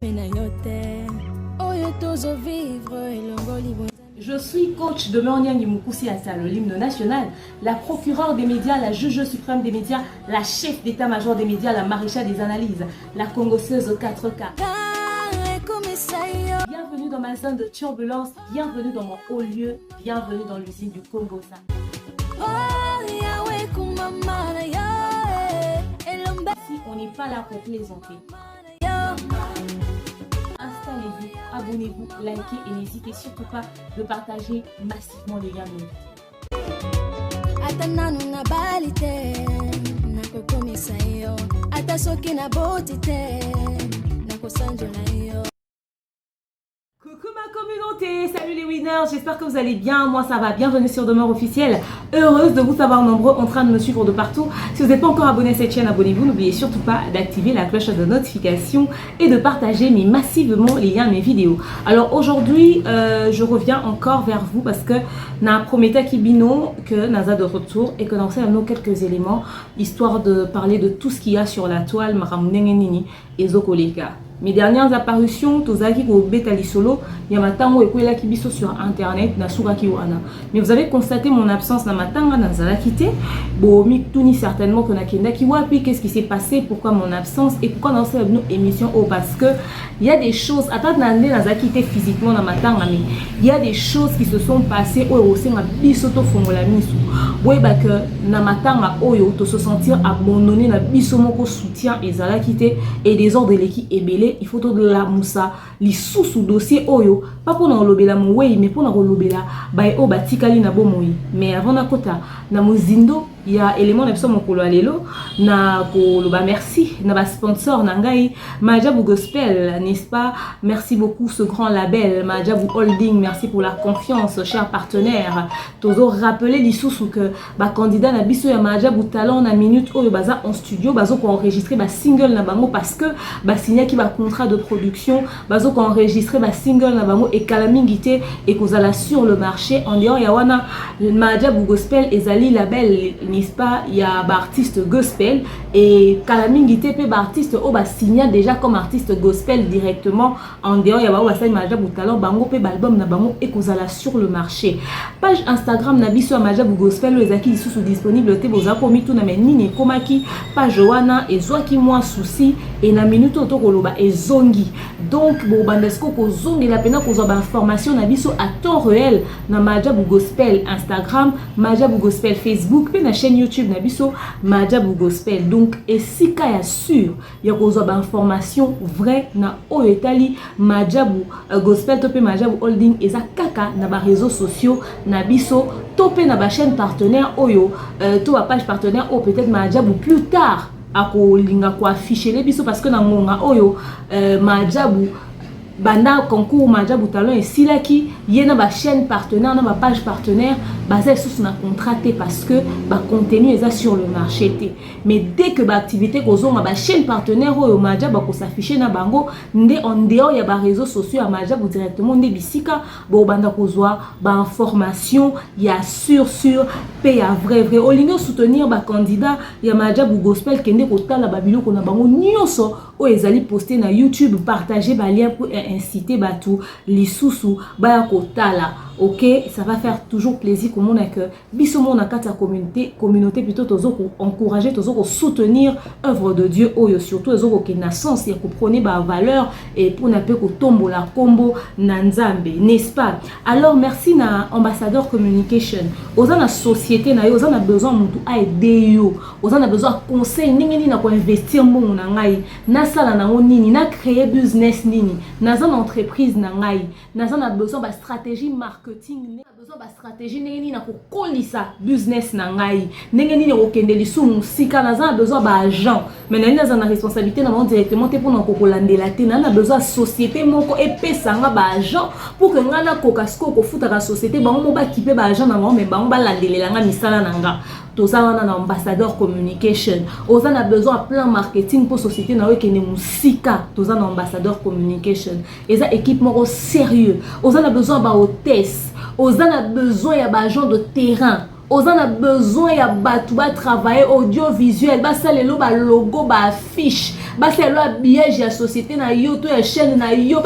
Na yo te oyo tozovivre elongoli. Je suis coach de Nyangi Mukusi Asalo, l'hymne national, la procureure des médias, la juge suprême des médias, la chef d'état-major des médias, la maréchale des analyses, la congosseuse 4K. Ekomisa yo. Bienvenue dans ma zone de turbulence, bienvenue dans mon haut lieu, bienvenue dans l'usine du Congo. Oh, Yawe kumama na yo eh, elombe. Ici, on n'est pas là pour plaisanter. Yo. Installez-vous, abonnez-vous, likez et n'hésitez surtout pas de partager massivement les liens de nos vidéos. Ata nanu nabali te, nakokomisa yo. Ata soki naboti te, nakosanjola yo. Coucou ma communauté, salut les winners, j'espère que vous allez bien, moi ça va, bienvenue sur Demeure Officielle, heureuse de vous savoir nombreux en train de me suivre de partout. Si vous n'êtes pas encore abonné à cette chaîne, abonnez-vous, n'oubliez surtout pas d'activer la cloche de notification et de partager mais massivement les liens de mes vidéos. Alors aujourd'hui, je reviens encore vers vous parce que na prometaki bino que naza de retour et que dans nous quelques éléments, histoire de parler de tout ce qu'il y a sur la toile, makambo ndenge nini ezokoleka. Mes dernières apparitions, tozalaki kobeta lisolo ya matango ekwelaki biso sur internet na sukaki wana. Mais vous avez constaté mon absence na matanga, nazalaki te. Bomituni certainement que nakendaki wapi, qu'est-ce qui s'est passé, pourquoi mon absence et pourquoi dans cette émission? Oh, parce que il y a des choses, ata na nde nazalaki te physiquement na matanga, mais il y a des choses qui se sont passées oyo osenga biso tofongola miso. Boyeba que na matanga oyo to se sentir abandonné na biso moko, soutien ezalaki te et désordre eleki ebele. Il faut tolamusa lisusu dossier oyo, pas mpona kolobela mowei, mais mpona kolobela baye oyo batikali na bomoi. Mais avant nakota na mozindo ya élément na biso mokolo ya lelo, na koloba merci na basponsor na ngai, Majabu Gospel, n'est-ce pas? Merci beaucoup, ce grand label Majabu Holding, merci pour la confiance, chers partenaires. Tozo rappeler lisusu que bacandidat na biso ya Majabu Talent, na minute oyo baza en studio, bazo koenregistrer basingle na bango parce que basignaki bacontrat de production. Bazo koenregistrer basingle na bango, ekala mingi te ekozala sur le marché. En dehors ya wana, Majabu Gospel ezali label, n'est-ce pas, ya baartiste gospel et kala mingi te mpe baartiste oyo basigna déjà comme artiste gospel directement, en dehors ya bango basali Majabu Talent, bango mpe baalbum na bango ekozala sur le marché. Page Instagram na biso ya Majabu Gospel oyo ezalaki lisusu disponible te, bozala komituna me nini ekomaki page wana, ezwaki mwa souci e na minute oyo tokoloba ezongi. Donc bobanda sikoyo kozongela mpena kozwa bainformation na biso à temps réel na Majabu Gospel Instagram, Majabu Gospel Facebook mpe na chaîne YouTube na biso Majabu Gospel. Donc esika ya sûr ya kozwa bainformation vrai na oyo etali Majabu Gospel to mpe Majabu Holding eza kaka na baréseaux sociaux na biso to mpe na bachaîne partenaire oyo to bapage partenaire oyo peut-être Majabu plus tard akolinga koafficher biso, parce que na ngonga oyo Majabu, banda concours Majabu Talent esilaki, ye na bachaîne partenaire na bapage partenaire baza lisusu na contrat te parce que bacontenu eza sur le marché te. Mais dès que baactivité kozonga, bachaîne partenaire oyo Majabu akos'afficher na bango nde en dehors ya baréseaux sociaux ya Majabu directement nde bisika bobanda kozwa bainformation ya sûr sûr mpe ya vrai vrai. Olingi osoutenir bacandidat ya Majabu Gospel, kende kotala babiloko na bango nyonso oyo ezali posté na YouTube, partager balien pour inciter bato lisusu baya kotala. Ok, ça va faire toujours plaisir komona que biso mo na kati ya communauté plutôt tozo encourager, tozo soutenir œuvre de Dieu oyo surtout ezo kokende na sens ya koprôner bavaleur et mpona mpe kotombola nkombo na Nzambe, n'est-ce pas? Alors merci na Ambassadeur Communication. Oza na société na yo, oza na besoin motu aide yo, oza na besoin conseil ndenge nini na koinvestir mbongo na ngai, nasala nango nini, na créer business nini, naza na entreprise na ngai, naza na besoin bastratégie marketing, na besoin bastratégie ndenge nini na kokolisa business na ngai, ndenge nini kokende lisumu mosika, naza na besoin baagent mais nali naza na responsabilité na bango directement te mpona kokolandela te, naza na besoin société moko epesanga baagent pour que ngai nakoka sikoyo kofutaka société, bango mo bakipe baagent na bango, mais bango balandelela nga misala na nga. Toza wana na Ambassadeur Communication. Oza na besoin ya plan marketing mpo société na yo ekende mosika, toza na Ambassadeur Communication, eza équipe moko sérieux. Oza na besoin ya bahôtesse, oza na besoin ya baagent de terrain. Oza na besoin ya bato batravaille audiovisuel, basalela balogo, baaffiche, basalela habillage ya société na yo to ya chaîne na yo,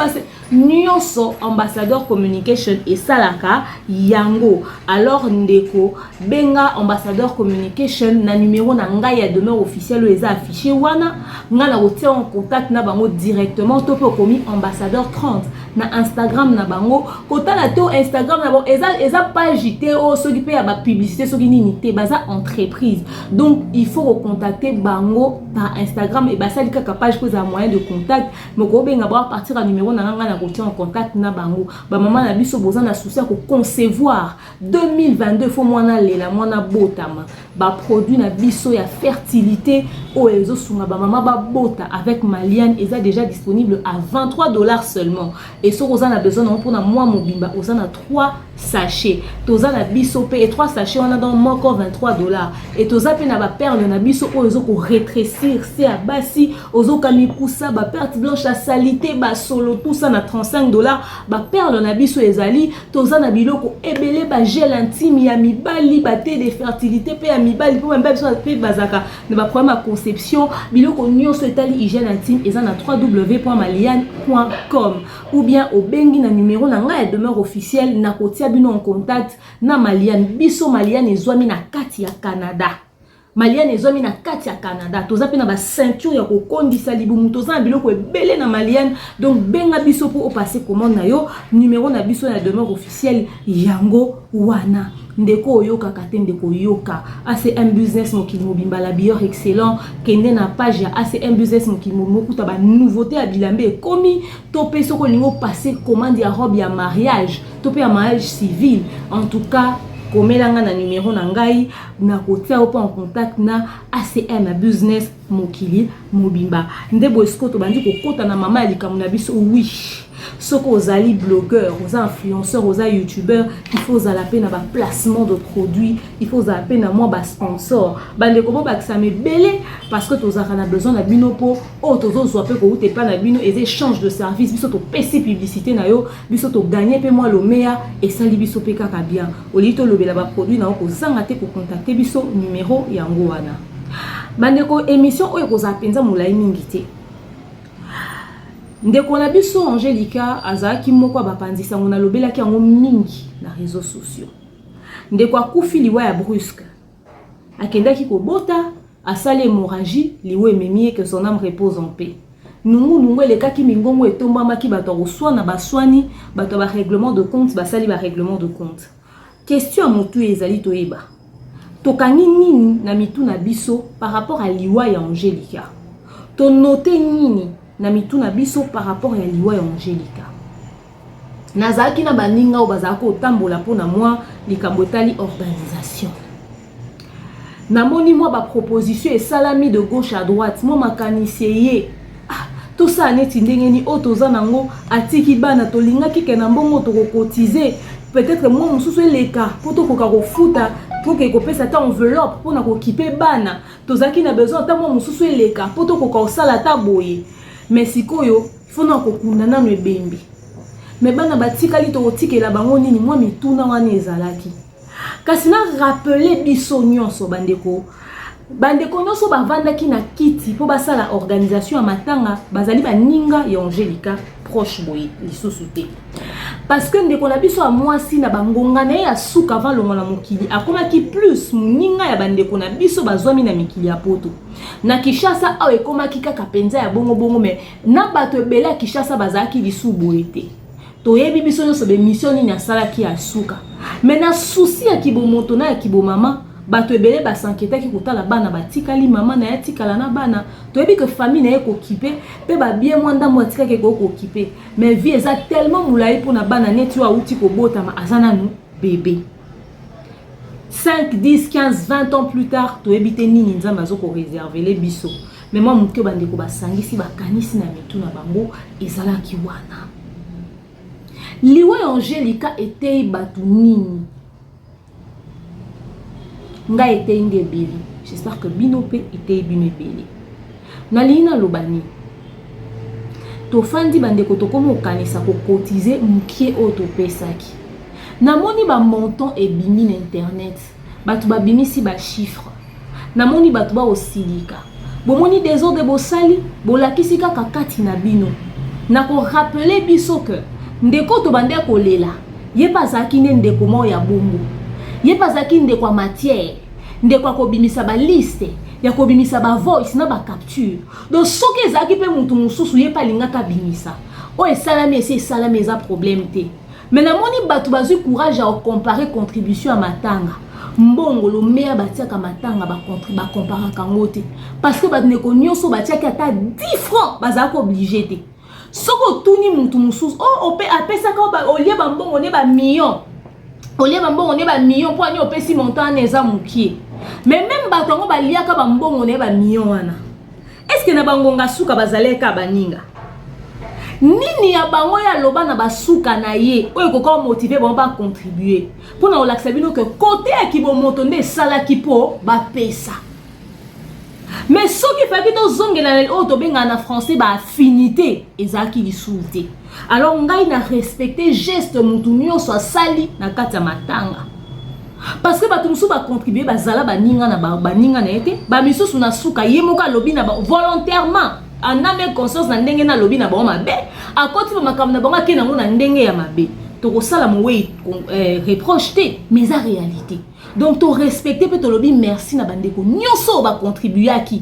nyonso Ambassadeur Communication esalaka yango. Alors ndeko, benga Ambassadeur Communication na numéro na ngai ya demeure officielle oyo eza affiché wana. Ngai na kotia en contact na bango directement, to mpe okomi Ambassadeur 30 na Instagram na bango. Kotala to Instagram na bango, eza page te oyo soki mpe ya bapublicité, soki nini te. Baza entreprise, donc il faut kocontacter bango par Instagram. E basali kaka page mpo ezala moyen de contact, mais kobenga bango à partir ya numéro na ngai, na kotia en contact na bango. Bamama na biso, boza na souci ya koconcevoir 2022, faut mwana lela, mwana botama. Baproduit na biso ya fertilité oyo ezosunga bamama babota avec Maliane eza déjà disponible à 23 $ seulement. Et soki oza na besoin nango mpona mwa mobimba, oza na 3 sachet. Toza na biso mpe e 3 sachet wana, donc moko 23 $. E toza mpe na baperle na biso oyo ezokorétrécir se ya basi, ozoka mikusa, baperte blanche ya salité, basolo, tout ça na 35 $. Baperle na biso ezali. Toza na biloko ebele, bagel intime ya mibali, bathé de fertilité mpe ya mibali, mpo mibali biso mpe bazalaka na baproblème ya conception. Biloko nyonso etali hygiène intime eza na www.maliane.com, ou bien obengi na numéro na ngai ya demeure officielle, na kotia bino en contact na Maliane. Biso Maliane ezwami na kati ya Canada. Maliane ezwami na kati ya Canada. Toza mpe na baceinture ya kokondisa libumu, toza na biloko ebele na Maliane. Donc benga biso mpo opase commande na yo. Numéro na biso ya demeure officielle yango wana. Ndeko oyokaka te, ndeko oyoka, ACM Business Mokili Mobimba, l'habilleur excellent. Kende na page ya ACM Business Mokili Mobimba, okuta banouveauté ya bilamba ekomi. To mpe soki olingi opase commande ya robe ya mariage to mpe ya mariage civil, en tout cas komelanga na numéro na ngai, nakotia yo mpo en contact na ACM Business Mokili Mobimba. Nde boye sikoyo tobandi kokɔta na mama ya likambo na biso. Oui, soki ozali blogueur, oza influenceur, oza youtubeur, il faut ozala mpe na baplacement de produit, il faut ozala mpe na mwa basponsor. Bandeko, bobakisama ebele, parce que tozalaka na besoin na bino, mpo oyo tozozwa mpe kouta epai na bino eza échange de service. Biso topesi publicité na yo, biso toganye mpe mwa lomeya, esali biso mpe kaka bien. Olingi tolobela baproduit na yo, kozanga te kocontacte biso, numéro yango wana. Bandeko, émission oyo ekozala mpenza molai mingi te. Ndeko na biso Angélika azalaki moko ya bapanzi sango, nalobelaki yango mingi na réseaux sociaux. Ndeko akufi liwa ya brusque, akendaki kobota, asali hémorragie, liwa ememi ye. Que son âme repose en paix. Nungunungu elekaki, mingongo etombamaki, bato ya koswana baswani, bato ya barèglement de compte basali barèglement de compte. Question ya motu ezali toyeba tokangi nini na mitu na biso par rapport à liwa ya Angélika, tonote nini na mitu na biso par rapport ya liwa ya Angélika. Nazalaki na baninga oyo bazalaki kotambola mpona mwa likambo etali organisation. Namoni mwa baproposition esalami de gauche à droite, mwa makanisi eye: ah, tosala neti ndenge nini oyo toza nango, atiki bana, tolingaki ke na mbongo tokokotize, peut-être mwa mosusu eleka mpo tokoka kofuta, toke kopesa ata enveloppe mpona kokipe bana. Tozalaki na besoin ata mwa mosusu eleka mpo tokoka kosala ata boye. Mais sikoyo fona kokunda nano ebembe, mais bana batikali, tokotikela bango nini? Mwa mituna wana ezalaki. Kasi na rappeler biso nyonso, bandeko, bandeko nyonso bavandaki na kiti mpo basala organisation ya matanga, bazali baninga ya Angélika proche boye lisusu te, parce que ndeko na biso ya mwasi, na bangonga na ye ya suka avant longo na mokili, akomaki plus moninga ya bandeko na biso bazwami na mikili ya Poto. Na Kinshasa awa ekomaki kaka mpenza ya bongobongo, mais na bato ebele ya Kinshasa bazalaki lisu boye te. Toyebi biso nyonso bemission nini asalaki ya suka. Mais na souci ya kibomoto na ya kibomama, bato ebele basanketaki kotala bana batikali, mama na ye atikala na bana. Toyebi ke famille na ye kokipe mpe babie mwa ndambo atikaki ekoki kokipe, mais vie eza tellement molai mpona bana neti oyo awuti kobotama, aza nanu bébé. 5, 10, 15, 20 ans plus tard, toyebi te nini Nzambe azokoreservele biso. Mais mwa moke, bandeko basangisi, bakanisi na mitu na bango ezalaki wana. Liwa ya Angélika eteyi bato nini? Ngai eteyi nde ebele, j'espère que bino mpe eteyi bino ebele. Nalingi naloba nini? Tofandi, bandeko, tokomi kokanisa kokotize mokie oyo topesaki. Namoni bamontant ebimi na internet. Bato babimisi ba chiffres. Namoni bato baosilika. Bomoni desordre bosali, bolakisi kaka kati na bino. Nako rappeler biso que ndeko tobandaki kolela, ye mpe azalaki nde ndeko moko ya bongo. Ye mpe azalaki ndeko ya matière, ndeko ya kobimisa ba liste, ya kobimisa ba voice na ba capture. Donc soki ezalaki mpe mutu mosusu, ye mpe alingaki abimisa. Oyo esalami esi esalami, eza problème te. Mais namoni bato bazwi courage ya kocomparer contribution ya matanga. Mbongo lomeya batiaka matanga, bakomparaka yango te, parce que bandeko nyonso batiaki ata 10 francs, bazalaki obligé te. Soki otuni mutu mosusu o apesaka olie bambongo ne bamillion, olie bambongo ne bamillion, mpo ani opesi montant wana eza mokie. Mais même bato yango baliaka bambongo na ye bamillion wana, est-ce na bangonga suka bazalaki baninga nini ya bango oyo aloba na basuka na ye oyo ekoka komotiver bango bacontribuer? Mpona kolakisa bino ke kote ya kibomoto nde esalaki mpo bapesa. Mais soki efaki tozongela oyo tobengaka na français baaffinité, ezalaki lisusu te. Alors ngai na respecte geste motu nyonso asali na kati ya matanga, parce que bato mosusu bacontribuer, bazala baninga na baninga na ye te. Bamisusu na suka, ye moko alobi na volontairement, en âme conscience, na ndenge nalobi na bango mabe, akoti ba makambo na bango, ake nango na ndenge ya mabe. Tokosala mowei reproche te, mais eza réalité. Donc torespecte mpe tolobi merci na bandeko nyonso oyo bacontribuaki,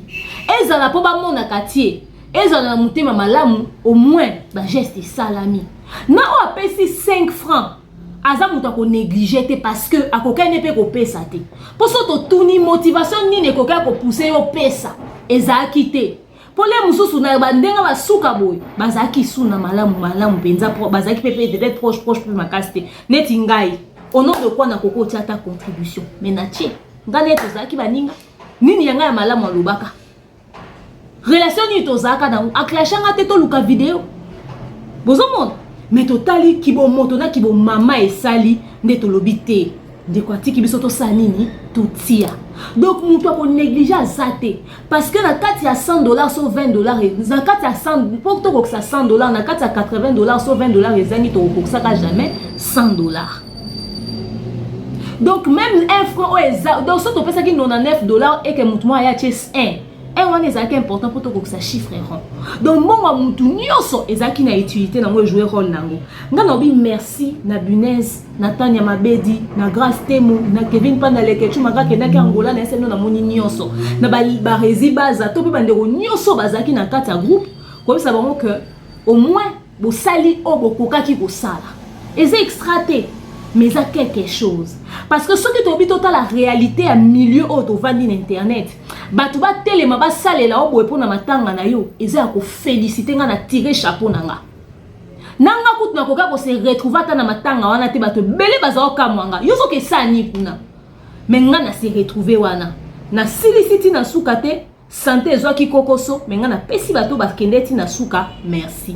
ezala mpo bamonaka tie, ezala na motema malamu. Au moins bageste esalami. Na oyo apesi 5 francs, aza moto akonégliger te, parce que akokani ne mpe kopesa te. Mpo so totuni motivation nini ekoki akopousser yo pesa, ezalaki te. Mpo le mosusu na bandenge basuka boye, bazalaki su na malamu malamu mpenza, bazalaki mpe peut-être proche proche mpe makasi te. Neti ngai, au nom de quoi nakoki otia ata contribution? Mais natie ngai neti tozalaki baninga nini ya ngai ya malamu, alobaka relation nini tozalaka nango, aclashanga te. Toluka video, bozomona. Mais totali kibomoto na kibomama esali nde tolobi te. Ndeko atiki biso, tosala nini? Totia. Donc moto akonégliger aza te, parce que na kati ya 100 $, so 20 $, na kati ya 100, mpo tokokisa 100 $, na kati ya 80 $, so 20 $ ezangi, tokokokisaka jamais 100 $. Donc même un franc oyo eza, donc so topesaki 99 $ eke motu moko aya atie 1 1 wana, ezalaki important mpo tokokisa chiffre rond. Donc mbongo ya mutu nyonso ezalaki na utilité nango, ejouer rôle nango. Ngai naobi merci na Bunez, na Tania Mabedi, na Grâce Temo, na Kevin Panda Lekechu Maka akendaki Angola na eseno. Namoni nyonso na baresi baza to mpe bandeko nyonso bazalaki na kati ya groupe, koyebisa bango ke au moins bosali oyo bokokaki kosala. Eza extra te, mais eza quelque chose, parce que soki toyebi, totala réalité ya milieu oyo tovandi na internet, bato batelema basalela o boye mpona matanga na yo, eza ya koféliciter. Nga na tire chapeau na nga. Nanga kutu nakoka kose retrouver ata na matanga wana te. Bato ebele baza kokamwa nga: yo soki esani kuna? Mais nga na se retrouver wana, nasilisi ti na suka te. Santé ezwaki kokoso, mais nga napesi bato bakende ti na suka merci.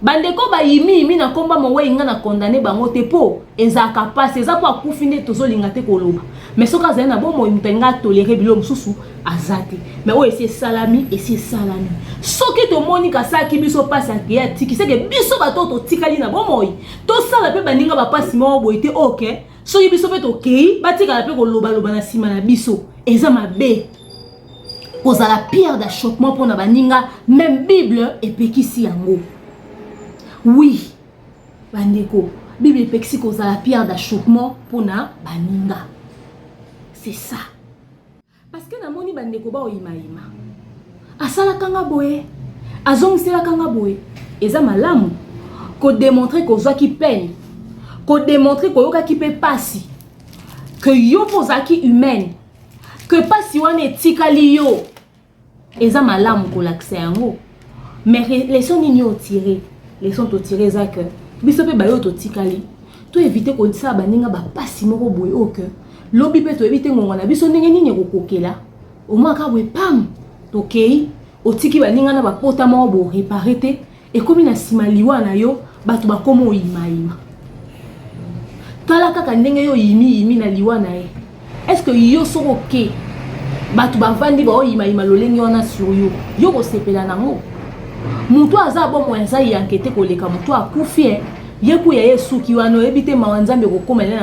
Bandeko bayimiyimi na nkomba mowei, nga na condamner bango te, mpo ezalaka mpasi. Eza mpo akufi nde tozolinga te koloba. Mais soki azali na bomoi, moto alinga atolérer bilo mosusu aza te. Mais oyo esi esalami, esi esalami. Soki tomoni kasalaki biso mpasi, akeye atiki, seke biso bato oyo totikali na bomoi tosala mpe baninga bapasi moko boye te. Oke soki biso mpe tokei, batikala mpe kolobaloba na nsima na biso, eza mabe. Kozala pierre d'achoppement mpona baninga, même Bible epekisi yango. Oui bandeko, Bible epekisi kozala pierre d'achoppement mpona baninga. C'est ça, parce que namoni bandeko baoyimayima, asalaka nga boye, azongiselaka nga boye. Eza malamu kodémontrer kozwaki peine, kodémontrer koyokaki mpe pasi, ke yo mpo ozalaki humaine, ke pasi wana etikali yo. Eza malamu kolakisa yango. Mais leçon nini otirer? Leçon totirer eza ke biso mpe bayo totikali, toéviter kosala baninga bapasi moko boye oyo ke lobi mpe toyebi te ngonga na biso ndenge nini ekokokela. Omwaka boye pam, tokei, otiki baninga na bapota moko boréparer te. Ekomi na nsima liwa na yo, bato bakóma oyimayima. Tala kaka ndenge yo oyimiyimi na liwa na ye. Est ce que yo soki oke, bato bavandi baoyimayima lolenge wana sur yo, yo kosepela nango? Moto aza bomoi aza yanke te koleka moto akufi. E Ye kuya ye suki wana oyebi te mawa Nzambe ekokoma ye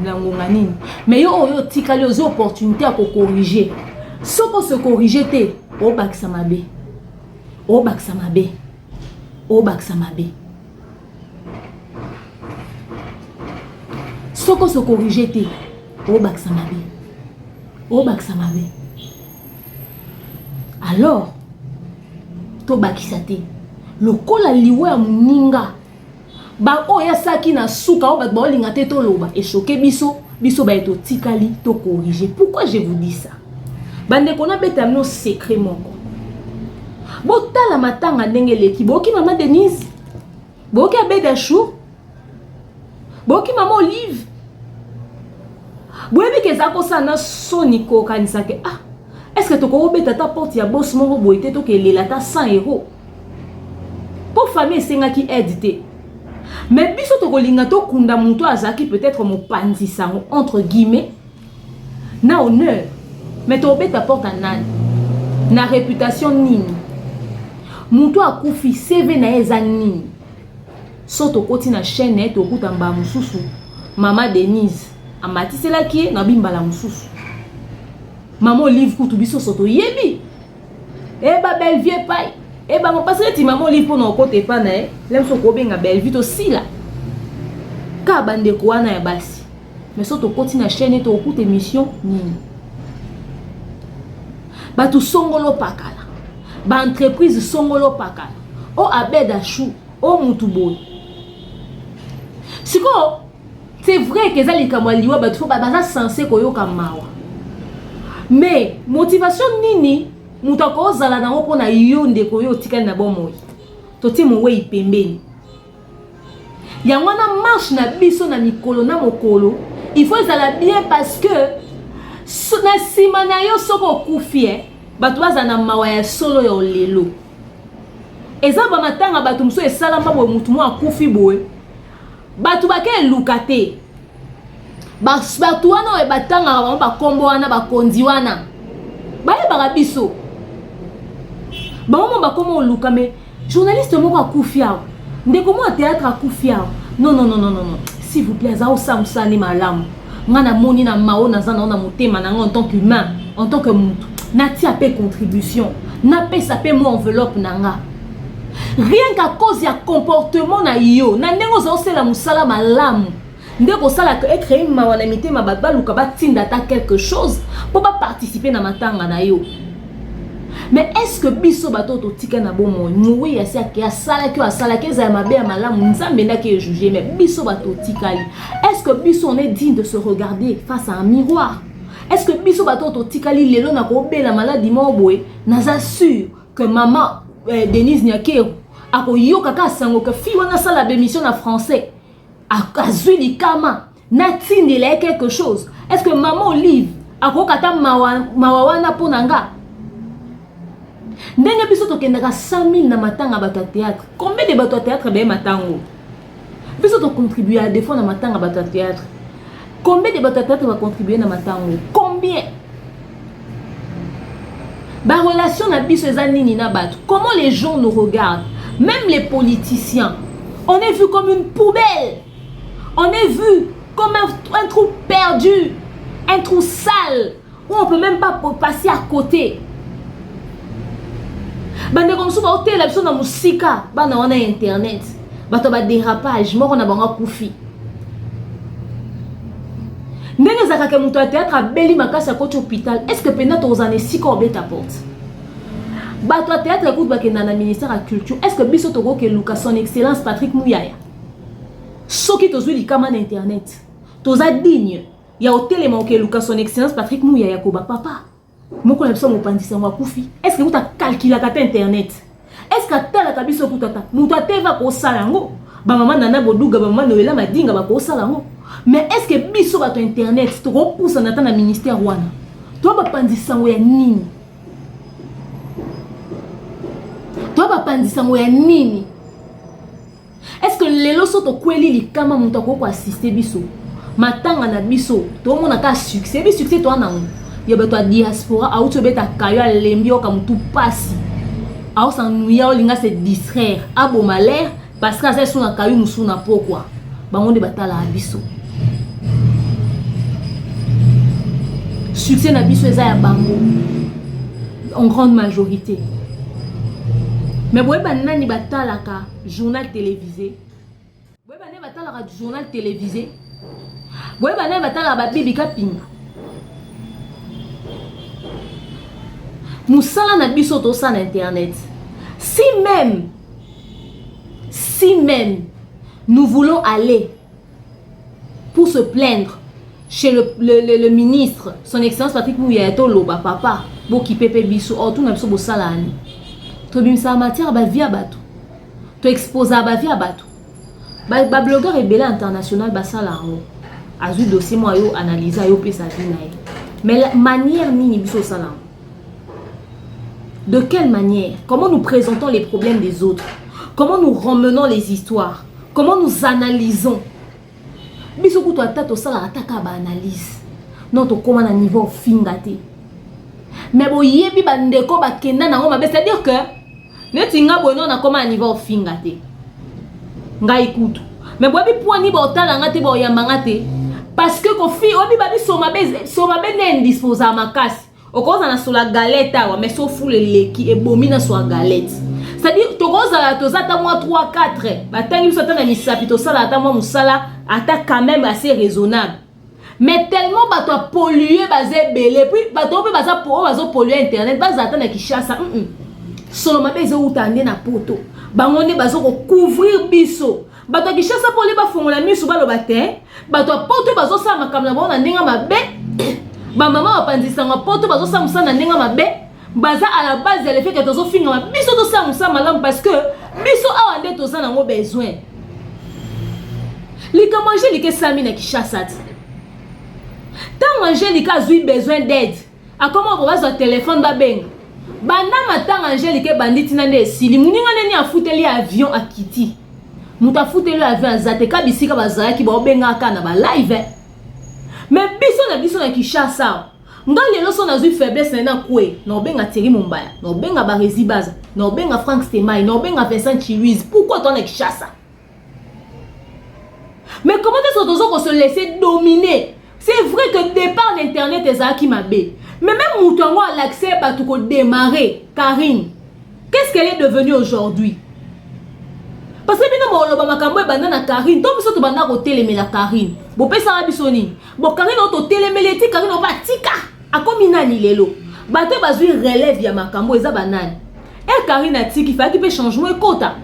na ngonga nini. Mais yo oyo otikali ozwi opportunité ya kocorriger. Soki ose corriger te, obakisa mabe. Obakisa mabe. Obakisa mabe. Soki ose corriger te, obakisa mabe. Obakisa mabe. Alors, tobakisa te. Lokola liwa ya moninga baoyo asalaki na suka oyo bato baolinga te toloba echoke biso, biso baye totikali tocorrige. Pourquoi je vous dis ça? Bandeko, nabeta bino secret moko. Botala matanga ndenge eleki. Boyoki mama Denise, boyoki Abeda Chou, boyoki mama Olive. Boyebi ke eza kosala na soni kokanisa ke ah, est ce que tokobeta ata porte ya boss moko boye te, tokelela ata 100 euro mpo famille esengaki aide te. Mais biso tokolinga tokunda moto azalaki peut-être mopanzi sango entre guillemets na honneur, mais tokobeta porte ya nani na réputation nini? Moto akufi, CV na ye eza nini? So tokoti na chaîne na ye, tokuta mbala mosusu mama Denise amatiselaki ye na bimbala mosusu, mama Olive kutu biso so toyebi eba Bellevue epai ebango parce neti mama Olive mpona okota epa na ye le mosu okobenga Bellevue tosila kaka bandeko wana ya basi. Mais so tokoti na chaîne, tokokuta émission nini? Bato songolo pakala, baentreprise songolo pakala, o Abed Ashu o mutu boye. Sikoyo c'est vrai ke eza likambo ya liwa, bato fo baza censé koyoka mawa, mais motivation nini moto akozala nango mpona yo ndeko yo otikali na bomoi? Totie mowei pembeni. Yango wana marche na biso na mikolo na mokolo il faut ezala bien, parce que na nsima na yo soki okufi, bato bazala na mawa ya solo ya olelo. Eza bamatanga bato mosusu esalama boye, motu moko akufi boye, bato bake eluka te. Bato wana oyo batangaka bango bakombo wana, bakonzi wana bayebaka biso, bango mo bakoma oluka. Mais journaliste moko akufi awa, ndeko moko ya théâtre akufi awa, non, non, non, non, non, s'il vous plaît, aza osala mosala nde malamu. Nga namoni na mao naza nao na motema na nga en tant qu'humain, en tant que mutu, natia mpe contribution, napesa mpe mo enveloppe na nga. Rien qu'à cause ya comportement na yo, na ndenge oza osala mosala malamu, nde kosala ecréer mawa na mitema bato, baluka batinda ata quelque chose mpo baparticipe na matanga na yo. Mais est ce que biso bato oyo totika na bomoi, mowei asi ake, asalaki oyo asalaki, ezala mabe ya malamu, Nzambe ndaki ejuge, mais biso bato otikali, est ce que biso on est digne de se regarder face à un miroir? Est ce que biso bato oyo totikali lelo na kobela maladi moko boye, naza sûr que mama Denise Nyakeru akoyoka kaka sango ke fille wana asala bémission na français azwi likama, natindela ye quelque chose? Est ce que mama Olive akoyoka ata mawa wana mpo na nga? Ndenge biso tokendaka 100 000 na matanga bato ya théâtre, combien de bato ya théâtre baye matango? Biso tocontribue à des fois na matanga bato ya théâtre, combien de bato ya théâtre bacontribue na matango? Combien? Barelation na biso eza nini na bato? Comment les gens nous regardent? Même les politiciens, on est vu comme une poubelle, on est vu comme un trou perdu, un trou sale où on peut même pas passer à côté. Bandeko mosusu baotela biso na mosika, bana wana ya internet, bato ya badérapage moko na bango akufi. Ndenge ezalaka ke moto ya théâtre abeli makasi, akoti hôpital, est ce que mpenza tokozala na esika obeta porte? Bato ya théâtre ekuti bakenda na ministère ya culture, est ce que biso tokoki eluka son excellence Patrick Muyaya soki tozwi likama na internet? Toza digne ya otelema okeluka son excellence Patrick Muyaya koba papa moko na biso mopanzi sango akufi? Est ce que kuta akalkulaka te internet? Est ce que atalaka biso kuta? Ata moto ateva kosala yango, bamama Nana Boduga, bamama Noela Madinga bakosala yango, mais est ce que biso bato ya internet tokopusana ata na ministère wana? To bapanzi sango ya nini? To bapanzi sango ya nini? Est ce que lelo so tokweli likama, moto akoki koassiste biso matanga na biso? Tomona kaka succès bi succès toa nango ya bato ya diaspora auti obeta kayo, alembi, oyoka motu pasi, aosanuya, olinga se distraire, aboma l'air. Parce que aza esu na kayu mosusu na pokwa. Bango nde batalaka biso. Succès na biso eza ya bango en grande majorité. Mais boyeba nani batalaka journal télévisé? Boyeba nani batalaka journal télévisé? Boyeba nani batalaka ba Bibi Kapinga? Musala na biso tosala na internet. Si même, si même nous voulons aller pour se plaindre chez le ministre, son excellence Patrick Muyaya, toloba papa, bokipe pe biso, or tout na biso bosala ani. Tobimisa matière ba vie ya bato. To exposer ba vie ya bato. Ba blogueur ebele international basala yango. Azwi dossier moko ayo analyser, ayo pesa vie na ye. Mais la manière nini biso osala yango? De quelle manière? Comment nous présentons les problèmes des autres? Comment nous ramenons les histoires? Comment nous analysons? Biso kutu ata tosalaka ata kaka ba analyse. Non, tokóma na niveau finga te. Mais boyebi bandeko bakenda nango mabe, c'est-à-dire que neti nga boye no nakóma na niveau finga te. Ngai kutu. Mais boyebi point ni botala nga te, boyamba nga te. Parce que kofi oyebi babi somabe somabe nde indisposaka makasi. Okozala na sola galette awa, mais so fulu eleki ebomi na sola galette. C'est-à-dire tokozala toza ata mwa 3 4 batangi biso ata na misapi, tosala ata mwa mosala ata quand même assez raisonnable. Mais tellement bato apolluer baza ebele, puis bato oyo mpe baza oyo bazopolluer internet bazala ata na Kinshasa, Solo mabe ezowuta nde na poto, bango nde baza kocouvrir biso. Bato ya Kinshasa mpo ole bafongola miso baloba te, bato ya poto bazosala makambo na bango na ndenge mabe, bamama bapanzisanga poto bazosala mosala na ndenge mabe, baza à la base ya l'effet que tozofingama. Biso tosala mosala malamu parce que biso awa nde toza nango besoin. Likambo Angélike esami na Kinshasa ti ntango Angélike azwi besoin d'aide, akoma ko bazwa telefone babenga banda matanga. Angélike ebandi ntina nde esili, moninga ndeni afuteli avion akiti, moto afuteli avion aza te, ka bisika bazalaki baobengaka na balive. Mais biso na biso na Kinshasa, nga lelo so nazwi faiblesse na ye na kwe, na obenga Thierry Mombaya, na obenga Barezi Baza, na obenga Frank Stemai, na obenga Vincent Chiluise. Pourquoi toi na Kinshasa? Mais comment est-ce que tozo ko se laisser dominer? C'est vrai que départ d'internet ezalaki mabe, mais même moto yango alakise bato kodémarrer. Karine, qu'est-ce qu'elle est devenue aujourd'hui? Parce que bino boloba makambo ebanda na Karine to biso tobanda kotelemela Karine, bopesaka biso nini? Bo Karine oyo totelemeli eti Karine oyo batika akomi nani lelo? Bato bazwi relève ya makambo eza banani? E Karine atiki, fayaki mpe changement ekota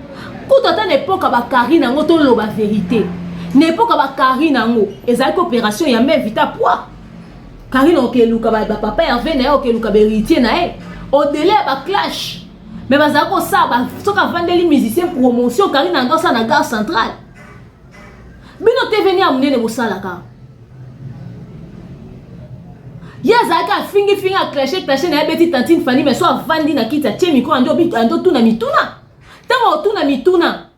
kutu ata na epoka bakarine yango. Toloba vérité, na epoka bakarine yango ezalaki opération ya main vita poids. Karine okeluka bapapa Herve na ye, okeluka bahéritier na ye au-delà ya baclash, mais bazalaki kosala soki avandeli musicien promotion, Karine yango asala na gare centrale. Bino tvni ya monene bosalaka, ye azalaki afingifingi, aclashe clashe na ye, abeti tantine Fani, mais so avandi na kiti, atie micro, ando otuna mituna. Ntango otuna mituna,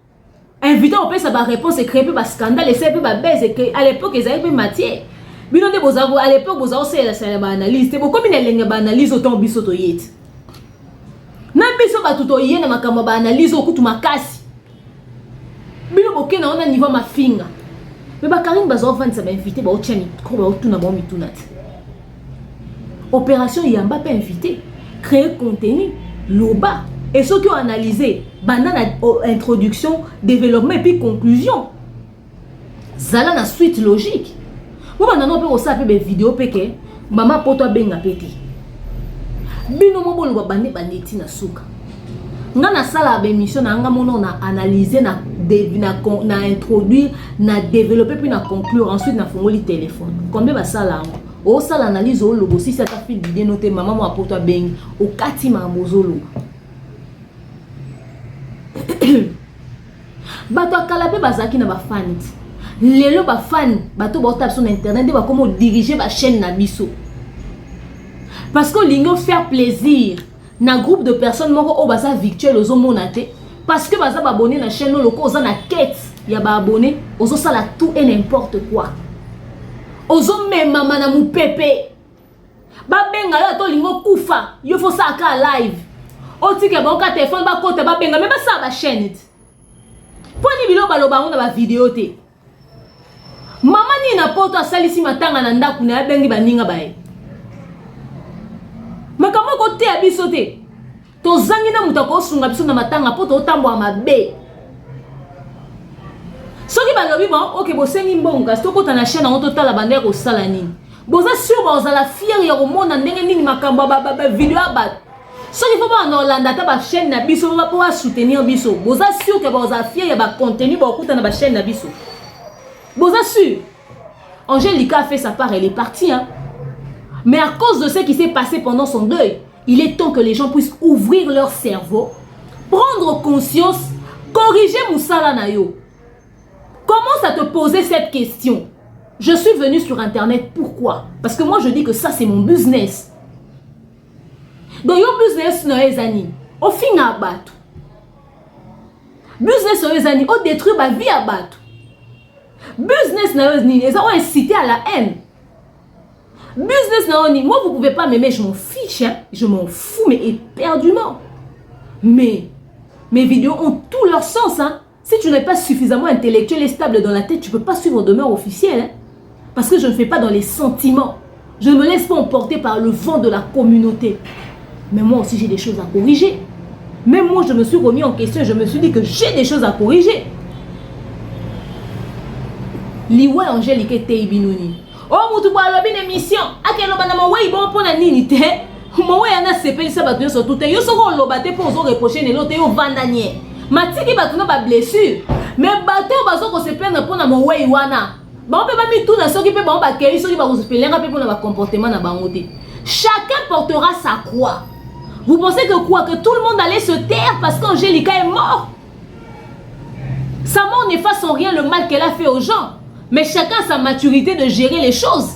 invité opesa baréponse, ecrée mpe bascandale, esali mpe babese. À l'époque ezalaki mpe matière. Bino nde boza à l'époque boza kosalela baanalyse te, bokomi na elenge baanalyse otango biso toye te. Na biso bato toye na makambo ya baanalyse okutu makasi, bino bokenda wana niveau mafinga. Me bakarine baza ovandisa bainvité, baotia micro, baotuna bao mituna te. Opération yamba mpe invité, créer contenu, loba et soki oanalyse banda na introduction, développement et puis conclusion, zala na suite logique. Mo banda no mpe kosala mpe bavideo mpe ke mama poto abenga mpe te. Bino mo boloba bande bande ntina suka. Nga nasala baémission na nga mono, na analyse, na introduire, na développer puis na conclure, ensuite nafongoli téléphone. Combien basala yango? Osala analyse, oloba, osisi ata fil d'idée no te, mama mo apoto abengi, okati makambo ozoloba. Bato ya kala mpe bazalaki na bafani ti lelo. Bafani, bato baota biso na internet nde bakoma odirige bachaîne na biso, parce que olingi ofaire plaisir na groupe de personnes moko oyo baza virtuel, ozomona te, parce que baza baabonné na chaîne oyo. Loko oza na quête ya baabonné, ozosala tout et n'importe quoi, ozomemama na mopepe. Babenga yo ata olingi okufa, yo fo osala kaka live, otika bango ka telefone, bakota, babenga. Me basala bachaîne ti Mpo nini biloko baloba yango na bavideo te? Mama nini na poto asalisi matanga na ndako na ye, abengi baninga baye? Makambo ekoteya biso te. Tozangi na moto akosunga biso na matanga mpo totambola mabe. Soki balobi bon, ok, bosengi mbongo, kasi tokota na chaîne yango, totala banda ya kosala nini. Boza sur bazala fier ya komona ndenge nini makambo ya bavideo ya bato? Soki fo bana olanda ata bachaîne na biso mpo basoutenir biso, boza sûr ke bazala fier ya bacontenu bakokuta na bachaîne na biso? Boza sûr? Angélica a fait sa part, elle est partie, hein? Mais à cause de ce qui s'est passé pendant son deuil, il est temps que les gens puissent ouvrir leur cerveau, prendre conscience, corriger mosala na yo. Commence à te poser cette question: je suis venu sur internet pourquoi? Parce que moi, je dis que ça, c'est mon business. Donc yo, business na yo eza nini? Ofinga bato? Business oyo eza nini? Odétruire bavie ya bato? Business na yo nini? Eza oyo inciter à la haine? Business na yo nini? Moi, vous pouvez pas m'aimer, je m'en fiche, hein? Je m'en fous, mais éperdument. Mais mes vidéos ont tout leur sens, hein? Si tu n'es pas suffisamment intellectuel et stable dans la tête, tu peux pas suivre Demeure Officielle, hein? Parce que je ne fais pas dans les sentiments. Je ne me laisse pas emporter par le vent de la communauté. Mais moi aussi, j'ai des choses à corriger. Même moi, je me suis remis en question et je me suis dit que j'ai des choses à corriger. Liwa Angélique eteyi bino nini? O mutu bo alobi na émission, akeloba na mowei bon mpo na nini te? Mowei ana asepelisa bato nyonso tu te. Yo soki oloba te mpo ozoreproche lelo te, yo vanda nie, matiki bato na bablessure. Mais bato oyo bazo kose plaindre mpo na mowei wana, bango mpe bamituna soki mpe bango bakei, soki bakosepelenga mpe mpona bacomportement na bango te. Chacun portera sa croix. Vous pensez que quoi? Que tout le monde allait se taire parce qu'Angélica est mort? Sa mort n'efface en rien le mal qu'elle a fait aux gens, mais chacun a sa maturité de gérer les choses.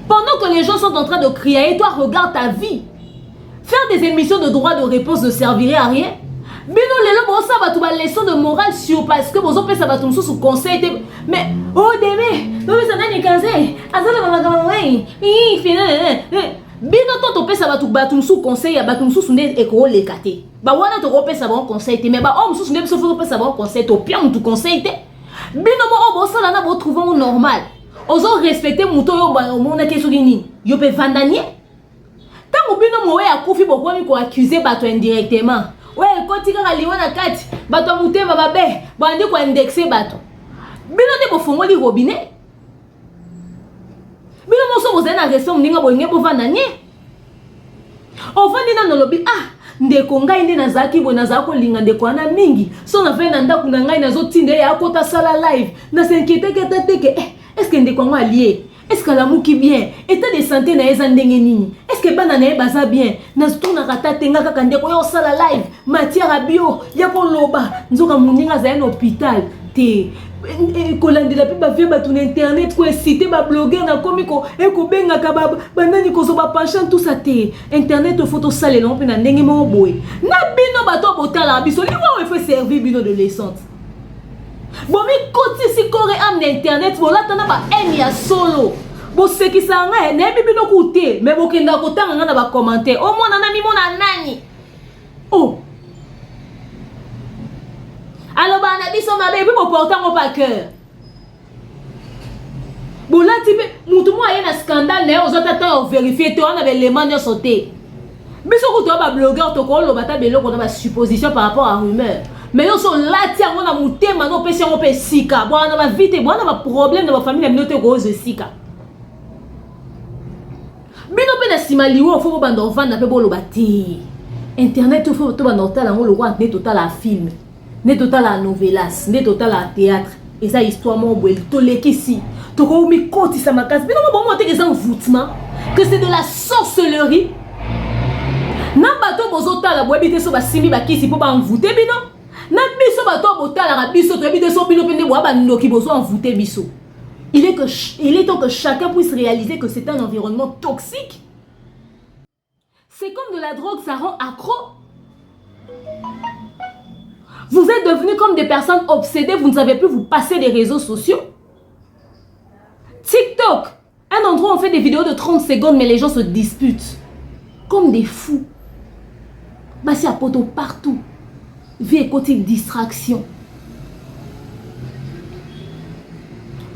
Pendant que les gens sont en train de crier, toi, regarde ta vie. Faire des émissions de droit de réponse ne servirait à rien. Bino lelo bosala bato baleçon de morale sur parce que bozopesa bato mosusu conseil te. Mais o deme topesa nani conseil? Aza na bamakambo bino to topesa bato mosusu conseil ya bato mosusu nde ekoleka te. Bawana tokopesa bango conseil te, mais baoyo mosusu nde biso fo topesa bango conseil. Topia motu conseil te. Bino mo oyo bosala na botrouve ngo normal, ozo respecte moto oyo omonaki soki nini, yo mpe vanda nie. Ntango bino mowe akufi, bokomi koaccuse bato indirectement. Oyo ekoti kaka liwa na kati, bato ya motema mabe bandi koindexe bato. Bino nde bofongoli robinet. Bino moso bozali na respect, moninga bolingi bovanda nie. Ovandi nano, olobi: "Ah, ndeko ngai nde nazalaki boye, nazala kolinga ndeko wana mingi. So nafai na ndako na ngai, nazotinda ye akota sala live, nasinquiétaki ata teke eh, est-ce ndeko yango alie? Est-ce alamuki bien? État de santé na ye eza ndenge nini? Est-ce bana na ye baza bien?" Natunaka ata te, nga kaka ndeko yo osala live, matière ya bio ya koloba. Nzoka moninga azali na hôpital te. Kolandela mpe bavie bato na internet, koinciter bablogueur, nakomi ekobengaka banani, kozwa bapenchant, tout ça te. Internet ofo tosalela ngo mpe na ndenge moko boye. Na bino bato botalaka biso, liwa oyo efo servir bino de leçon. Bomikotisi corps et âme na internet, bolata na bahaine ya solo, bosekisaka ngai. Nayebi bino ku te, me bokendaka kotanga ngai na bacommentaire. Omona na mimona nani o alobaka na biso mabe, epuis boporte yango pa cœur. Bolati mpe motu moko aye na scandale na ye, ozwa ta ntango ovérifie te, wana belema nyonso te. Biso kutu ya bablogueur, tokoloba ata beloko na basupposition par rapport à rumeur, mais yo so olati yango na motema na opesi yango mpe esika. Bwana bavie te, bwana baproblème na bafamille na bino te, kozwa esika bino mpe na nsima liwa. Fo bobanda ovanda mpe boloba te. Internet, fo tobanda kotala yango lokwa nde totala film, nde totala novelas, nde totala théâtre. Eza histoire moko boye tolekisi, tokomikotisa makasi. Bino mo bomona teke eza envoûtement, que c'est de la sorcellerie. Na bato bozotala, boyebi te so basimbi bakisi mpo baenvoûte bino. Na biso bato oyo botalaka biso, toyebi te so bino mpe nde boya bandoki, bozo envoûte biso. Il est temps que chacun puisse réaliser que c'est un environnement toxique. C'est comme de la drogue, ça rend accro. Vous êtes devenus comme des personnes obsédées, vous ne savez plus vous passer des réseaux sociaux. TikTok, un endroit où on fait des vidéos de 30 secondes, mais les gens se disputent comme des fous. Basi ya poto partout. Vie ekoti distraction.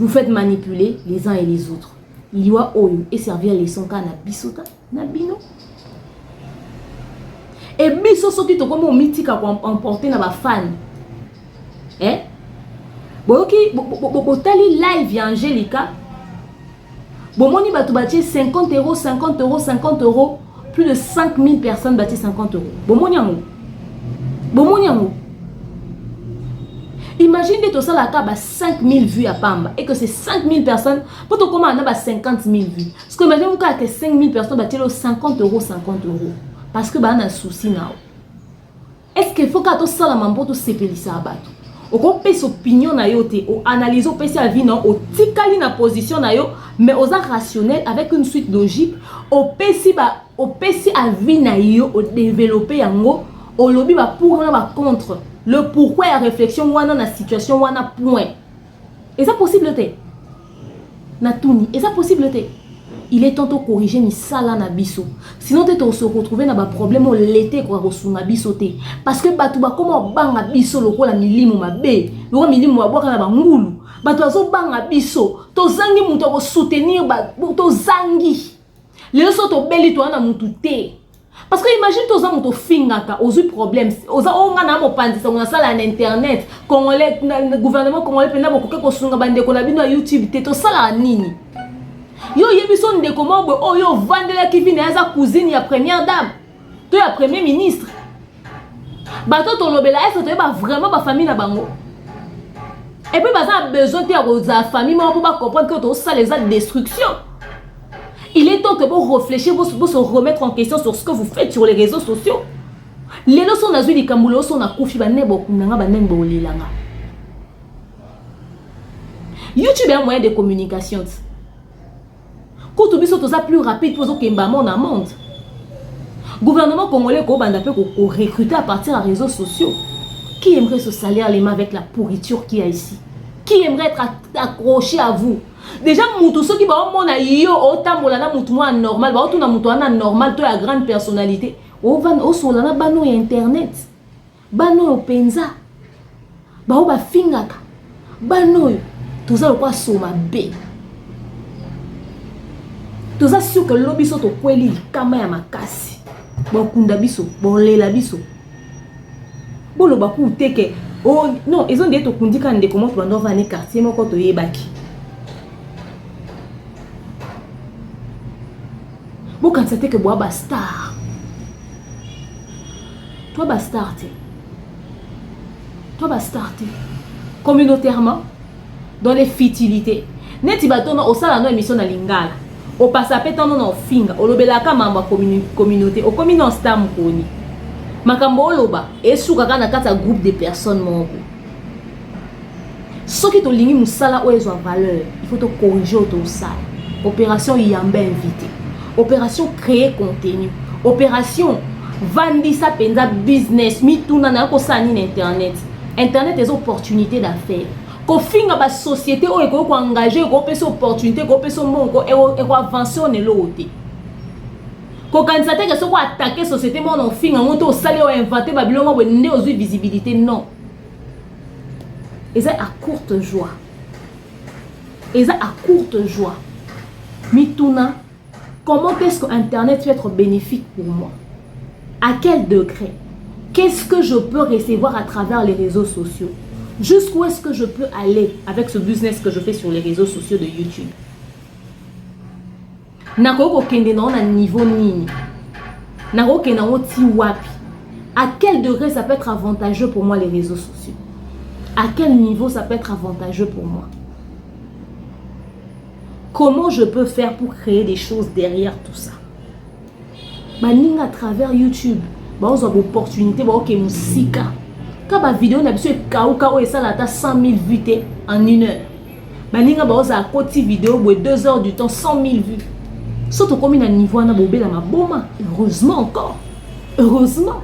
Vous faites manipuler les uns et les autres. Liwa oyo eservir leçon kaka na biso ta na bino. E biso soki tokomi omitika ko emporter na ba fan. Eh? Boyoki botali live ya Angelica. Bomoni bato batie 50 euros, 50 euros, 50 euros, plus de 5000 personnes batie 50 euros. Bomoni yango? Bomoni yango? Imagine nde tosalaka ba 5000 vues ya pamba et que c'est 5000 personnes mpo tokóma na ba 50 000 vues. Parce que imagine kaka que 5000 personnes batieli 50 euros, 50 euros parce que baa na souci na yo. Est-ce que faut kaka tosalama mpo tosepelisaka bato? Okopesa opinion na yo te, oanalyse, opesi avis na yo, otikali na position na yo, mais oza rationnel avec une suite logique. Opesi ba opesi avis na yo, odéveloppe yango, olobi ba pour na ba contre, le pourquoi ya réflexion wana na situation wana, point. Eza possible te? Natuni, eza possible te? Il est temps tocorriger misala na biso, sinon te tose retrouver na baproblème oyo lete ekoka kosunga biso te, parce que bato bakoma kobanga biso lokola milimo mabe, lokola milimo babwaka na bangulu. Bato bazobanga biso, tozangi moto ya kosoutenir, tozangi. Lelo so tobeli, toza na motu te, parce que imagine, toza moto ofingaka, ozwi problème, oza oyo nga na mopanzi sango, nasala na internet congolais na gouvernement congolais mpenza bokoki kosunga bandeko na bino ya YouTube te. Tosalaka nini? Yo oyebi so ndeko moko boye oyo ovandelaki vi na ye aza cousine ya première dame to ya premier ministre. Bato tolobela ese toyeba vraiment bafamille na bango, et puis baza na besoin te ya kozala famille moko mpo bacomprendre ke tosala eza destruction. Il est temps que vous réfléchir, vous, vous se remettre en question sur ce que vous faites sur les réseaux sociaux. Lelo so nazwi likambo, lelo so nakufi, banene bokundanga, banene bolelanga. YouTube est un moyen de communication. Kutu biso toza plus rapide mpo ozokemba monde na monde. Gouvernement congolais kobanda mpe korecruter à partir ya réseaux sociaux. Qui aimerait se salir les mains avec la pourriture qu'il y a ici? Qui aimerait être accroché à vous? Déjà mutu soki baomona yo otambola na mutu mwa normal, baotuna mutu wana normal to ya grande personnalité, osola na bano ya internet, bano oyo mpenza bao bafingaka, bano oyo toza lokola so mabe. Toza sûr ke lobi so tokweli likama ya makasi, bakunda biso, bolela biso, boloba ku te ke oh, non, ezo nde tokundi kaka ndeko moko tobanda ovanda quartier moko toyebaki. Bokanisa te ke boa bastar, toa bastar te, toa bastar te. Communautairement, dans les futilités, neti bato no osala no émission na lingala, opasa mpe ntango na ofinga, olobelaka mambo ya communauté, okomi na star mokoni, makambo oloba esukaka na kati ya groupe de personnes moko. Soki tolingi mosala oyo ezwa valeur, il faut tocorriger oyo tosala. Opération yamba invité, opération créer contenu, opération vandisa mpenza business. Mituna na yo, kosala nini internet? Internet eza opportunité d'affaire. Kofinga basociété oyo ekoki koengage, ekopesa opportunité, ekopesa mbongo, ekoavance oyo na eloko te. Kokanisa te ke soki oattaquer société moko na ofinga yango te, osali oyo, invente babiloko boye nde ozwi visibilité. Non, eza à courte joie, eza à courte joie. Mituna: comment est-ce que internet peut être bénéfique pour moi? À quel degré? Qu'est-ce que je peux recevoir à travers les réseaux sociaux? Jusqu'où est-ce que je peux aller avec ce business que je fais sur les réseaux sociaux de YouTube? Nakoki kokende nango na niveau nini? Nakokende yango ti wapi? À quel degré ça peut être avantageux pour moi, les réseaux sociaux? À quel niveau ça peut être avantageux pour moi? Comment je peux faire pour créer des choses derrière tout ça? Baninga à travers YouTube baozwa baopportunité, baoke mosika. Ka bavideo na biso ekauka oyo esala ata 100 000 vues te en une heure, baninga baozala koti video boye, 2 heures du temps, 100 000 vues. So tokomi na niveau wana, bobela maboma. Heureusement, encore heureusement,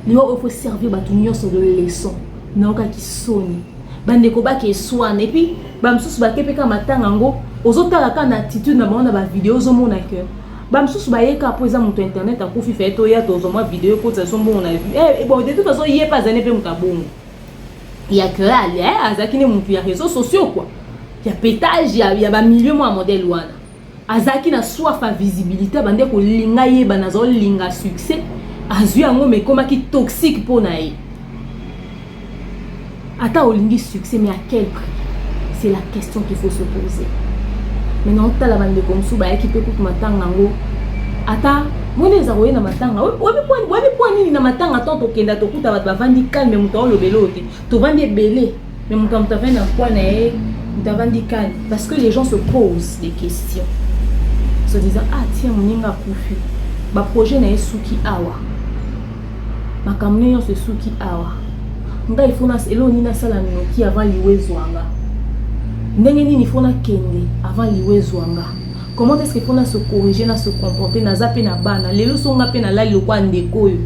liwa oyo faut servir bato nyonso de leçon. Naokaki soni, bandeko bake eswana, et puis bamosusu bake mpe kaka matanga yango. Ozotala kaka na attitude na bango na bavideo, ozomona ke bamosusu bayeka mpo eza moto internet akufi, faye toya tozwa mwa video ekotisa so mbongo na bon. De toute façon, ye mpe azali mpe moto abongo ya ke azalaki ne motu ya réseaux sociaux quoi. Ya pétage ya bamilieu mwa modèle wana. Azalaki na soif ya visibilité, abandi kolinga yebana, azolinga succès, azwi yango, mais ekomaki toxique mpo na ye. Ata olingi succès, mais à quel prix? C'est la question qu'il faut se poser. Maintenant, otala bandeko mosusu bayaki mpe kutu matanga yango, ata moni eza koye na matanga. Oyebi mpo nini na matanga ntan tokenda, tokuta bato bavandi calme, moto aolobela oyo te. Tovandi ebele, mais moto ya moto avandi na coin na ye, moto avandi calme, parce que les gens se posent des questions, se disant: «Ah tiens, moninga akufi, baprojet na ye suki awa, makambo nyonso esuki awa. Ngai ifo eloko nini nasala noki avant liwa ezwanga? Ndenge nini ifo nakende avant liwa ezwanga? Comment est-ce que faut na se corriger, na se comporter? Naza mpe na bana. Lelo so nga mpe nalali lokwa ndeko oyo,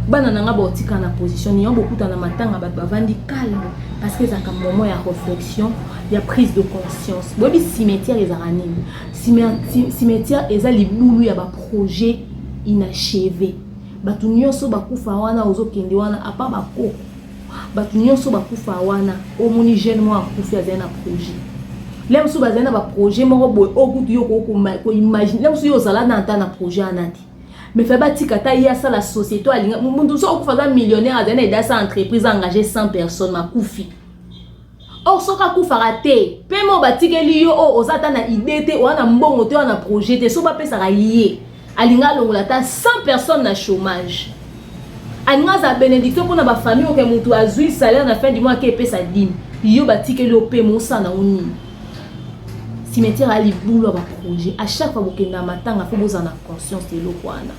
bana na nga baotika na position nini?» Yango bokuta na matanga, bato bavandi calme, parce que ezalaka moment ya réflexion, ya prise de conscience. Boyebi cimetière ezalaka nini? Cimetière eza libulu ya baprojet inachevé. Bato nyonso bakufa wana, ozokende wana, apa bakoko, bato nyonso bakufa wana. Omoni jeune moko akufi, azali na projet le mosusu, bazali na baprojet moko boye oyo kutu yo koimagine. Le mosusu yo ozala na ata na projet wana te, mais fe batika ata ye asala société. Alinga mutu so akufa aza millionnaire, azali na idée asala entreprise, engage 100 personnes, makufi. Or soki akufaka te, mpe mo batikeli yo oyo oza ata na idée te, oza na mbongo te, oza na projet te, so bapesaka ye, alinga alongola ata 100 personnes na chômage, alinga azala bénédiction mpona bafamille. Oke motu azwi salaire na fin du mois, ake epesa dîme. Yo batikeli yo mpe mosala na yo nini? Cimetière aya libulu ya baprojet. À chaque fois bokenda matanga, fo bozala na conscience eloko wana.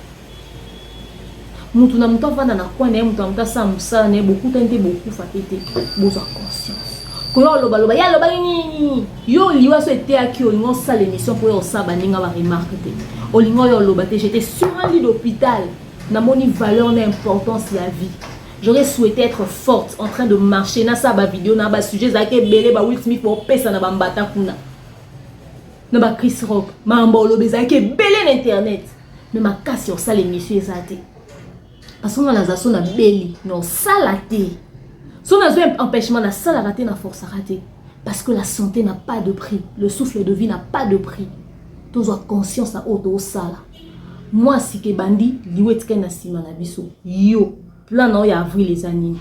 Mutu na motu avanda na coin na ye, motu na motu asala mosala na ye. Bokutani te, bokufa pe te, bozwa conscience. Koya olobaloba, ye alobaki nini? Yo liwa so eteyaki, olingi osala émission mpo oyo osala baninga baremarque te, olingi oyo oloba te. J'étais sur un lit d'hôpital, namoni valeur na importance ya vie. J'aurais souhaité être forte, en train de marcher, nasala bavideo na basujet ezalaki ebele. Ba Will Smith bopesa na bambata kuna na ba Chris Rock, makambo oloba ezalaki ebele na internet, mais makasi osala émission eza te, parce que nga naza so nabeli na osala te, so nazwi empêchement, nasalaka te, naforçaka te, parce que la santé n'a pas de prix, le souffle de vie n'a pas de prix. Tozwa conscience na oyo toosala. Mwa sika ebandi, liwa etikali na nsima na biso. Yo plan na oyo ya avril eza nini?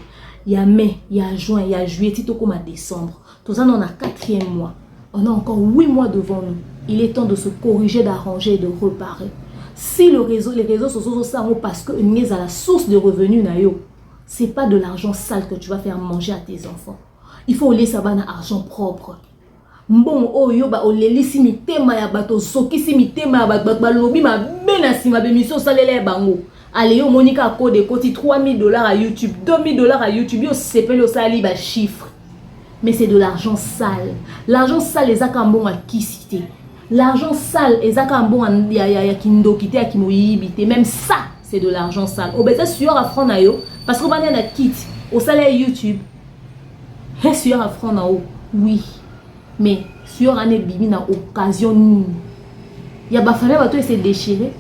Ya mai, ya juin, ya juillet, ti tokóma décembre, toza nano na quatrième mois. On a encore 8 mois devant nous. Il est temps de se corriger, d'arranger et de réparer. Si le réseau, les réseaux sociaux osala yango parce que elingi ezala source de revenu na yo, c'est pas de l'argent sale que tu vas faire manger à tes enfants. Il faut olesa bana argent propre, mbongo oyo olelisi mitema ya bato, osokisi mitema ya bato, bato balobi mabe na nsima bemission osalela ya bango. Ale yo omoni kaka code ekoti 3000 $ ya YouTube, 2000 $ ya YouTube, yo osepeli, osali bachiffre, mais c'est de l'argent sale. L'argent sale eza kaka mbongo ya kisi te, l'argent sale eza kaka mbongo ya kindoki te, ya kimoyibi te. Même ça, c'est de l'argent sale. Obeza sueur ya front na yo, parce que obanda na kit, osala ya YouTube, sueur ya front na yo, oui, mais sueur wana ebimi na occasion nini? Ya bafamille, bato ese déchiré,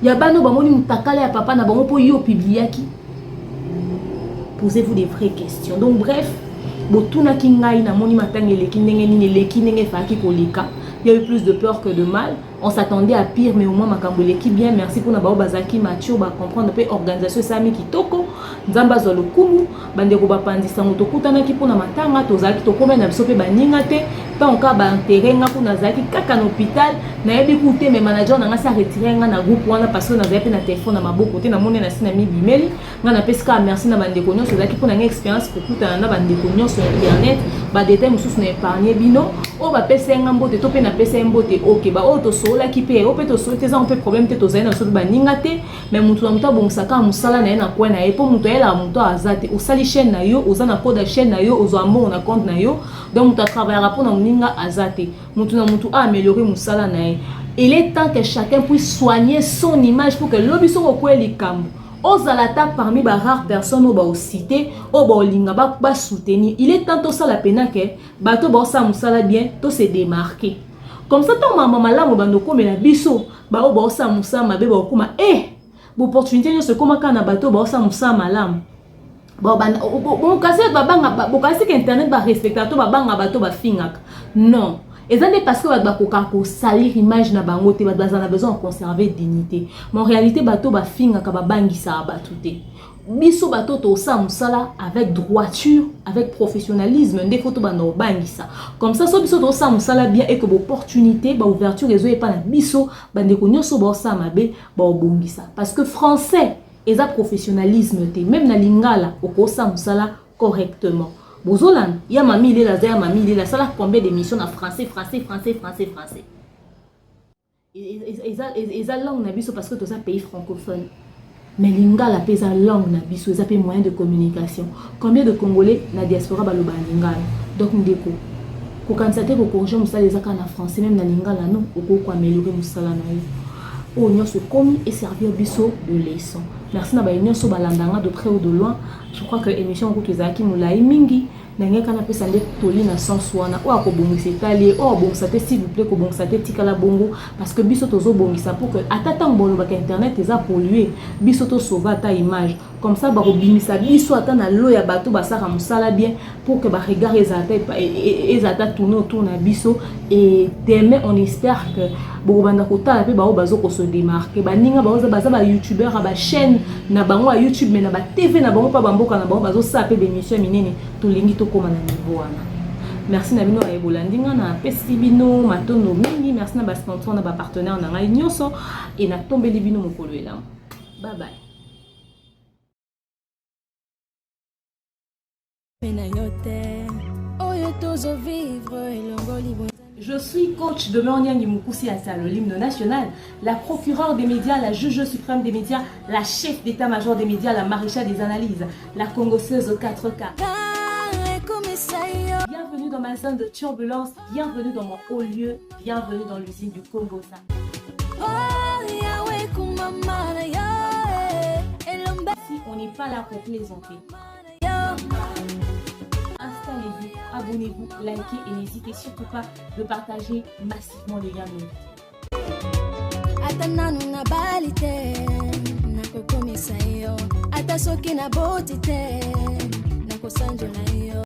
ya bana oyo bamoni mutakala ya papa na bango mpo yo opubliaki. Posez-vous des vraies questions. Donc bref, botunaki ngai, namoni matanga eleki ndenge nini, eleki ndenge efalaki koleka. Il y a eu plus de peur que de mal, on s'attendait à pire, mais au moins makambo eleki bien. Merci mpona bao bazalaki mature, bacomprendre mpe organisation esalami kitoko. Nzambe azwa lokumu. Bandeko bapanzisango, tokutanaki mpona matanga, tozalaki tokomi na biso mpe baninga te. Ntango kaka baenterre nga kuna, nazalaki kaka na hôpital, nayebi ku te, mais manager na nga si aretire nga na groupe wana, parce que nazali mpe na telefone na maboko te. Namoni na si na mibimeli nga, napesi kaka merci na bandeko nyonso. Ezalaki mpo na nga expérience kokutana na bandeko nyonso ya internet. Badetail mosusu na épargne bino. Oyo bapesa ye nga mbote to mpe napesa ye mbote, ok. Baoyo tosololaki mpe, oyo mpe tosoli te, eza mpe problème te, tozali na biso mpe baninga te. Mais motu na motu abongisaka mosala na ye na coin na ye, mpo moto ayelaka moto aza te. Osali chaîne na yo, oza na code ya chaîne na yo, ozwa mbongo na compte na yo, donc moto atravaillaka mpona moninga aza te. Motu na motu aaméliorer mosala na ye. Il est temps que chacun puisse soigner son image pour que lobi soki okweli likambo, ozala ata parmi barare personnes oyo baocite, oyo baolinga basoutenir. Il est temps tosala pena ke bato baosala mosala bien, tose démarquer comme ça. Ntango mama malamu bando okomela biso, baoyo baosala mosala mabe bakokoma e baopportunité nyonso ekóma kaka na bato oyo baosala mosala malamu. Bokasi babanga, bokasi ke internet barespectaka to babanga bato bafingaka. Non, eza nde parce que bato bakokaka kosalir image na bango te. Bato bazala na besoin ya conserver dignité, mais en réalité bato bafingaka, babangisaka bato te. Biso bato tosala mosala avec droiture, avec professionnalisme, nde faut tobanda kobangisa. Comme ça, so biso tosala mosala bien et que baopportunité, baouverture ezoyepa na biso, bandeko nyonso baosala mabe baobongisa, parce que français eza professionnalisme te. Même na lingala okosala mosala correctement. Bozolanda ya mami Ilela, aza ya mami Ilela, asala combien d'émission na français, français, français, français, français? Eza langue na biso parce que toza pays francophone, mais lingala mpe eza langue na biso, eza mpe moyen de communication. Combien de Congolais na diaspora baloba lingala? Donc ndeko, kokanisa te kocorriger mosala eza kaka na français. Même na lingala no okoki koaméliorer mosala na yo. Oyo nyonso ekomi eservir biso de leçon. Merci na baye nyonso balandanga de près ou de loin. Je crois que émission kutu ezalaki molai mingi. Ndenge kaka napesa nde toli na sens wana, oyo akobongisa etali ye, oyo abongisa te, s'il vous plaît, kobongisa te, tikala bongo, parce que biso tozobongisa pour que ata ntango bolobaka internet eza pollué, biso tosauve ata image. Comme ça bakobimisa biso ata na lo ya bato basalaka mosala bien, pour que baregard ezala ata tourne autour na biso. Et demain, on espère que bokobanda kotala mpe bao bazokose démarquer, baninga baza bayoutubeur ya bachaîne na bango ya YouTube, mais na batv na bango mpa bamboka na bango bazosala mpe bémission minene. Tolingi tokóma na niveau wana. Merci na bino bayebolandi nga, napesi bino matondo mingi. Merci na basponsor, na bapartenaire na ngai nyonso, e natombeli bino mokolo elamu. Bye bye. Na yo te oyo tozovivre elongoli. Je suis coach de Nyangi Mukusi Asalo, l'hymne national, la procureure des médias, la juge suprême des médias, la chef d'état-major des médias, la maréchale des analyses, la congosseuse 4K. Ekomisa yo. Bienvenue dans ma zone de turbulence, bienvenue dans mon haut lieu, bienvenue dans l'usine du Congo. Ça. Oh, Yawe kumama na yo eh, elombe. Ici, on n'est pas là pour plaisanter. Yo. Installez-vous, abonnez-vous, likez et n'hésitez surtout pas de partager massivement les liens de nos vidéos. Ata nanu nabali te, nakokomisa yo, ata soki naboti te, nakosanjola yo.